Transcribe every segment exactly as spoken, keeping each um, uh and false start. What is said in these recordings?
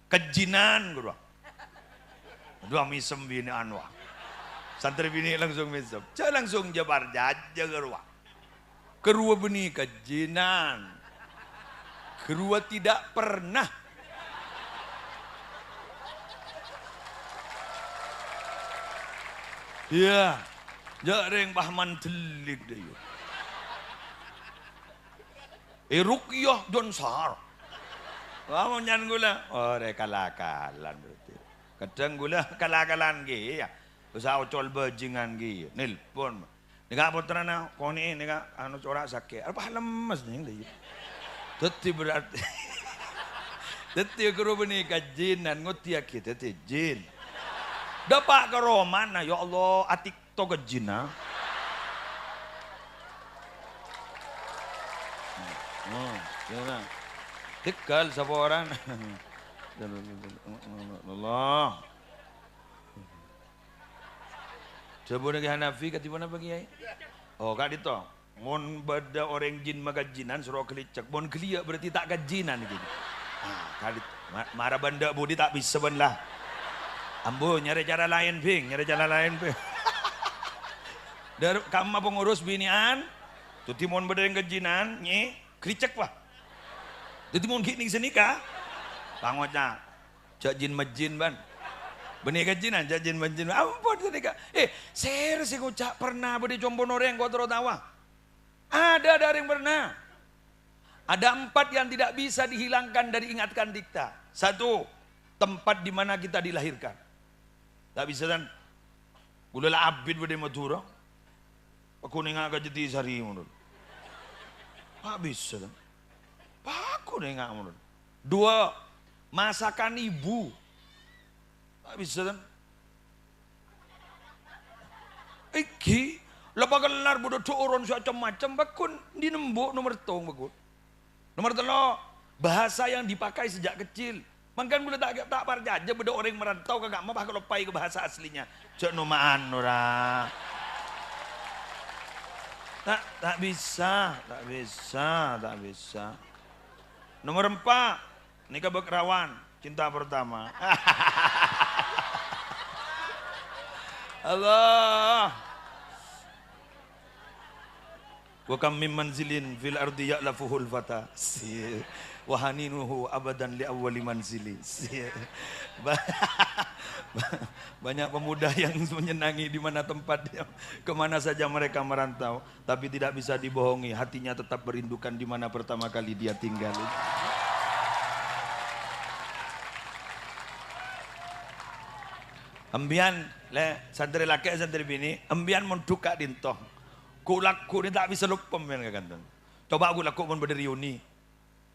Kajjinan, ghâruwa. Dhu, mèsem binè'an, wa. Santrè binè' langsung mèsem. Jhâ' langsung jhâ' parjhâjhâ, ghâruwa. Ghâruwa bânnè kajjinan. Ghâruwa tidak pernah. Iyâ. Jhâ' rèng pahman dhellik, dâ' iyâ. Eh, ruqyah, jhân sar. Wah, mon nyang ghulâ, orèng kal-akalan berarti. Kadhâng ghulâ kal-akalan kèya. Usaha ocol bajingan kèya, nelpon. Nèka pottrana, konè'è nèka, anu, cora' sakè'. Arapa lemes, Nèng, lha iyâ. Dhâddhi berarti, dhâddhi ghâruwa bânnè kajjinan, ngoddhiyaghi dhâddhi jin. Dâpa' ka romana, ya Allah, atik to kajjina. Hmm, ya, nah. Tegal sapa orèng. Allah. Dhâbuna Ki Hanafi, kadhi ponapa, Kèyaè? Oh, ka'dinto. Mon bâdâ orèng jin makajjinan, soro ghâlècèk. Mon ghâliyâ' berarti ta' kajjinan, ghi. Ah, ka'dinto. Ma-, mara bân dâ' budi ta' bisa, bân, la. Ambu, nyarè cara laèn, Bhing. Nyarè cara laèn, Bhing. Dâr-, kamma pengurus binè'an. Dhâddhi mon bâdâ orèng kajjinan, nyè, ghâlècèk, wa. Dhâddhi mon ghi' nèng sanèka, pangoca'. Jhâ' jin-majjin, bân. Bânnè kajjinan, jhâ' jin-majjin. Ampon, sanèka. Eh, sèra sè ngoca' pernah bâdâ è compo'na orèng, ko' terro tawa. Ada, ada orèng pernah. Ada empat yang tidak bisa dihilangkan dari ingatan kita. Satu, tempat di mana kita dilahirkan. Ta' bisa, tan. Ghulâ la abit bâdâ è Madhurâ. Paghun enga' ka Jatisari, mon. Ta' bisa, tan. Paghun enga', mon. Dua, masakan ibu. Ta' bisa, tan. Èngghi, la pakellar bâdâ dhu-, oron sè cem-macem, paghun ndi' nembu' nomer tong, paghun. Nomer tello', bahasa yang dipakai sejak kecil. Mangkana ghulâ ta', ta' parcajâ bâdâ orèng merantau ka ka'emma pas kaloppaè ka bahasa aslinya. Jhâ' noma'an, ora. Ta', ta' bisa, ta' bisa, ta' bisa. Nomer empa', nèka bâk rawan, cinta pertama. Allah. "Wa kam min manzilin fil ardi ya'lafuhul fata." Si-, "Wa haninuhu abadan li awwali manzili." Si-, ba-, banyak pemuda yang menyenangi di mana tempat dia, ke mana saja mereka merantau. Tapi tidak bisa dibohongi, hatinya tetap merindukan di mana pertama kali dia tinggal. Empèyan, lè, santrè lakè', santrè binè', empèyan mon dhu ka'dinto. Ghu-lagghu nè ta' bisa loppa empèyan ka ghântèng. Coba ghu-lagghu mon bâdâ reuni.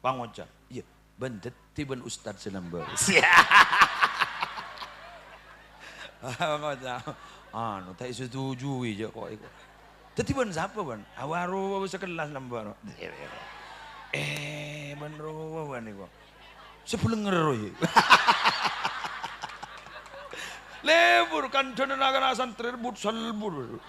Pangoca', "Iyâ, bân dhâddhi bân ustad sè lambâ'." Pangoca', "Anu, ta' èsetujui, jâ' ko' èko. Dhâddhi bân sapa, bân?" "Awa rowa sakellas lambâ', no." "Eh, bân rowa, bân, èko. Sabhulângngèr, rowa, yâ." Lebur, kandhâna na'-kana' santrè rebut salbur.